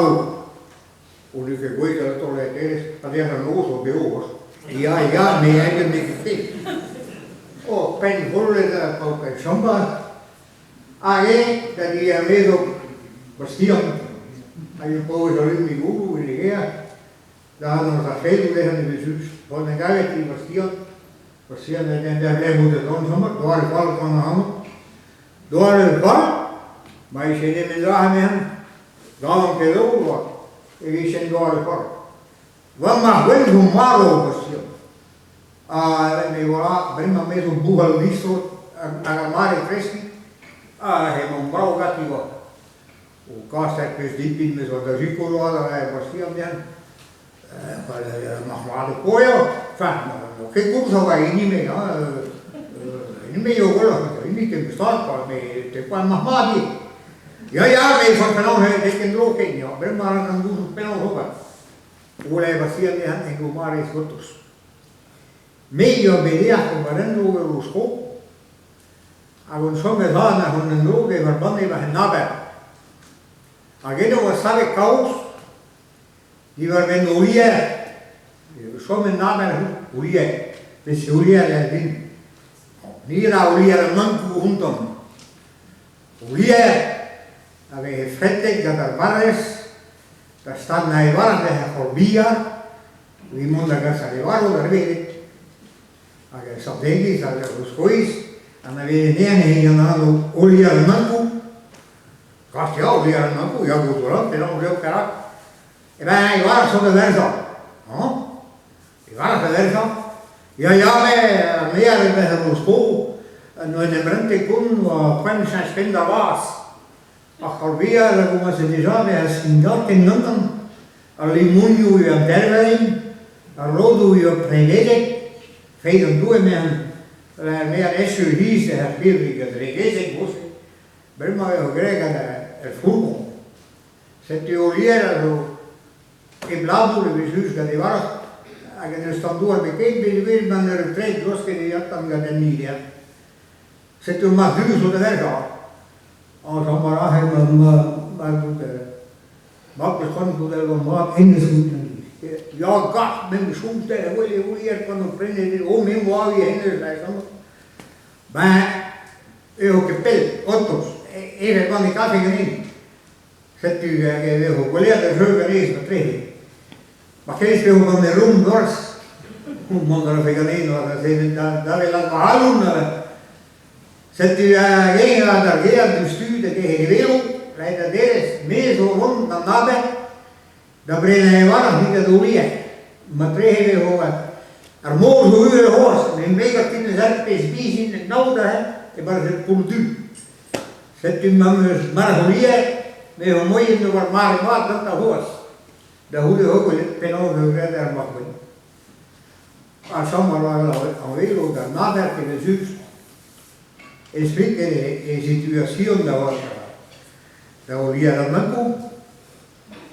O n'eo ket gouez da taol-hêrezh pa vez an noz o bev Ya, ya, me aet n'eo ket ket. Oh, penn hollek ha paotr chambr. Hag eñ da diamezo Bastian hag e paouez alumiñ gouloù en e gêr da annoñs ar fedoù dezhañ evel-just. Bon, da gavet eo Bastian. Bastian en derlec'h da zont chambr, doare fall gant ac'hanon. Doare fall, ma vije nemet dra anezhañ. Gant ket ober e vijen doare fall. War ma c'hwel zo marv, Bastian. Ha me voilà, bremañ me zo bouc'hal distro hag ar mare kreskiñ, ha emaon brav ganti 'oa. O kas er pezh dipin me zo da sikour 'oa da Bastian bihan. Marc'h-mat e po eo. Enfin, n'eo ket koulz a oa hini me, hein. Hini me eo gwelloc'h, hini ket stad kwa, met te poan marc'h-mat ivez. Ya, ya, me forzh penaos n'eo ket en-dro ken, ya. Bremañ a ran gouzout penaos ober. Ober Bastian dezhañ en o mare gortoz. Me eo bet deoc'h ober en-dro eo o sko, hag on chomet an ar hon en-dro evel banne war an aber. Hag eno oa savet kaoz Diwar-benn Olier, chom en aber Olier, vez Olier er din. Ni a ra Olier an Ankou hontan. Olier a veze fretet gant ar barrez da stagnañ e varc'h d'he c'horbiañ evit mont da gas ar re varv d'ar vered. Hag er Sardegez hag er Roskoiz anaveze anezhañ gant an anv Olier an Ankou. Gast ya, Olier an Ankou, ya, gouzout a ran penaos eo perak. Eh ben, e oar zo da verzañ, hañ? E oar da verzañ. Ya, ya, me, ar maer e vez o sko, en en em rente kont oa poent cheñch penn da vazh. Ar c'halveer a gomañse dija bezañ skingañ ken gantañ. Al limonioù eo an dervein, ar rodoù eo preñvedek, feiz an Doue 'mezañ. Ar maer echu hiz er c'hirri dregezek mouse. Bremañ eo graet gant ar fourgon. Setu Olier a zo hep labour evel-just gant e varc'h hag en deus tamm douar bepred peogwir ma n'eur ket losket e atant gant an hini. Setu ma zu zo da verkañ. Añs ma rahe ma ma goût ma peus c'hoant goût gant mat hennezh goût. Ya gast memes soñj e wele Olier pan o prenet o me 'moa hennezh da Ben eo ket pell, otos, evel gant e kafe ganin. Setu hag e vezo gwelet da jeu ganez matrehe. Marteze eo gant e rum dorzh, mont a rafe ganin war da sevel da welat ma c'halon. Setu hag eñ a d'ar gêr diouzhtu da gerc'het e velo, lakaet da derez, me zo vont d'an aber da brenañ e varc'h evit da ober. Matrehe e vezo ar mor zo uhel c'hoazh, met me gant ken eus ar pezh bizhin en aod aze e-barzh ur poull du. Setu m'am eus marc'h-olier, me zo moaien d'ober mare mat gantañ c'hoazh. Da c'houde ho gwelet penaos eo graet ar marc'h-gwenn. Ha chom a ra an velo d'an aber evel-just. Expliket e situasion da da olier an Ankou.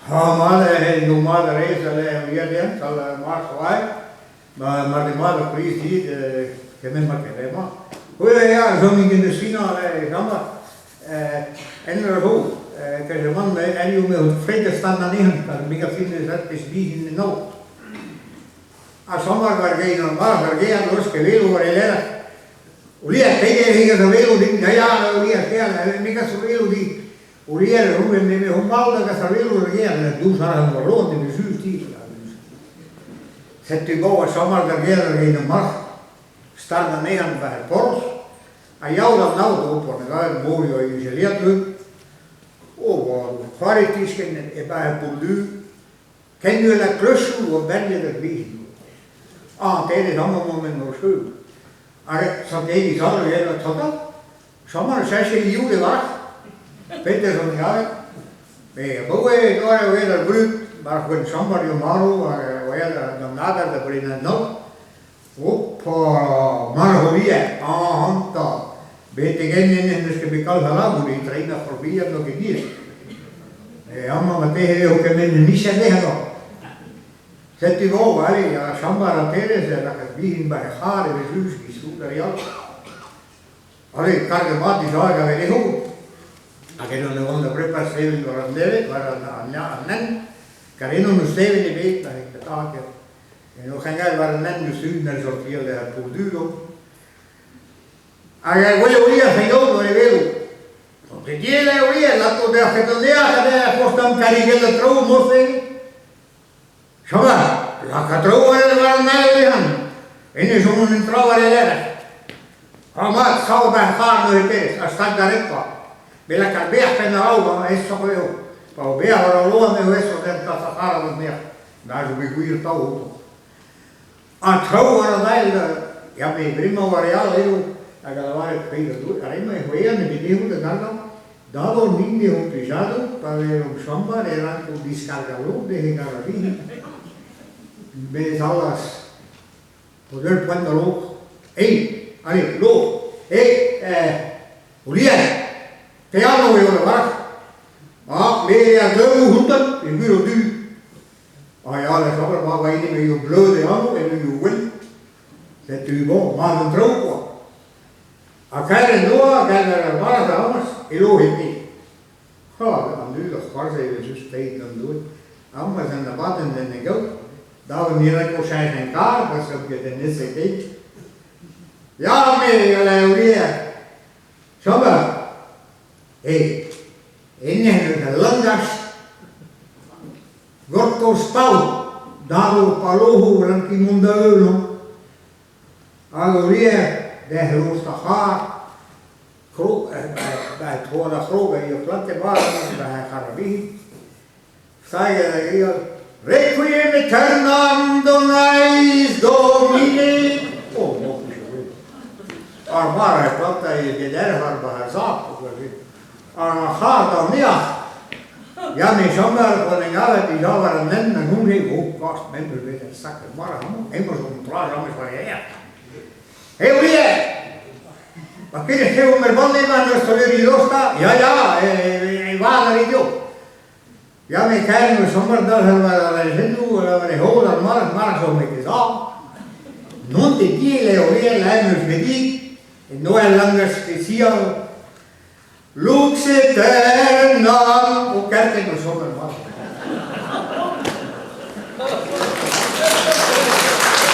Ha mat eo mat a rez al lec'h al marc'h c'hoari. Ma mar eo mat ar priz dit kement ma kerez-mañ. Oui, ya, chom ket da sinañ e gambr. En ur ro, kajamant erru me fred da stand anezhañ, pa me gaf din eus ar pezh bihan en aod. Ha somar war gein an marc'h ar gêr n'eus ket velo war e lerc'h. Olier, pet eo e gas velo din? Ya, ya, Olier, kêr, me gas velo dit. Olier, roue, me me hon da gas ar velo d'ar gêr, dous ar war loen, evel just dit. Setu go a somar d'ar gêr ar gein an marc'h, stard anezhañ war ar porzh, ha yaou d'an aod o pont gaet morio ijeliat O, c'hoari tiskenn e-barzh ar poull-du, ken uhel ha kleuchoù oa berniet ar bizioù. Ah, tedet amañ emañ o cheu. Hag Sant Eliz all eo trotañ. Chom a cheñche liv d'e varc'h. Peter on gavet. Me abaoe doare eo aet ar brud, marc'h gwenn Chambard eo marv hag oa aet d'an adal da brenañ an aod. Opa, marv ivez, ahanta! Betek enn n'en deus ket bet kalz a labour e trein ar c'horbilhad n'eo ket diaes. Amañ marteze eo kement micher dezhañ emañ. Setu vo, allez, ar Chambard ha Perez a lakaas bihan 'ba e c'har evel-just giz soudard all. Allez, karget mat dija hag a vez dezho. Hag eno ne oan da brepas sevel war an nevez, war an hent, kar eno n'eus sevel ebet, petra ket. Eno c'hengal war an hent n'eus un al sortial er Poulduro. Hag ar gwele olia c'hengaout war e velo. Diel eo ivez, lakaat deoc'h ket an neac'h ha deoc'h kostan karigell da traoù morse. Chom lakaat traoù war war an ael dezhan. Hennezh on un tra war e lerc'h. Ha mat, sav da c'har neuze pezh, ha stag da redva. Me lakaat bec'h penn a-raok, hañ, aesoc'h eo. Pa vo bec'h war al loen eo aesoc'h deoc'h kas ar c'har an nec'h. Na zo bet gwir tav outo. Ha traoù war an ael, ya me bremañ war e all eo, hag a lavaret pezh a Doue, ar re-mañ e c'hwezhan evit dezho da gargañ, dabord int dezho plijadur, pa welomp chambar e ranko diskargañ lod dezhe gargañ Bez allas, o deul poent da lod. Ei, allez, lod, eh, eh, Olier, te anv eo da varc'h? Ah, me a deuo hountan, e gwir o du. Ah ya, da saver ma va hini me eo bleud e anv, en eo wenn. Setu bon, mat an traoù kwa. Ha kaer en doa, kaer ar bras a amas, e lo hepni. Ha, an dud a c'hoarzhe evel-just teir gant Doue. Amañ an abadenn d'en e gaout, dav ni ranko cheñch en karr, pa zo ket en ese keit. Ya, me, a levrier. Chom He, hennezh eus al langach gortoz pav davo palohoù ranki mont da heul hañ. Hag o rier dec'h lost ar c'harr, krog ba troad ar c'hrog a eo plantet mat ba he c'harr-bihan. Staget hag eo Requiem aeternam donais Domine. Oh, mo Ar mare planta e geder ar ba ar zap, Ar c'harr da neac'h. Ya, me chommer gant en gavet dija war an hent an hon-se, oh, kast, men eus bet ar sakr mare amañ, hemañ zo un tra james war e erc'h. Eo ivez! Ma ket eo mer banne ma n'eus toleri dosta, ya, ya, e vad a rit eo. Ya, me kaer n'eus chommer dalc'het war ar lezennoù, war e holl ar marc'h, marc'h zo me ket za. Non te diel eo ivez, la em eus bet dit, en Noël langach spesial, Lux aeternam, o kerkent o chom er marc'h.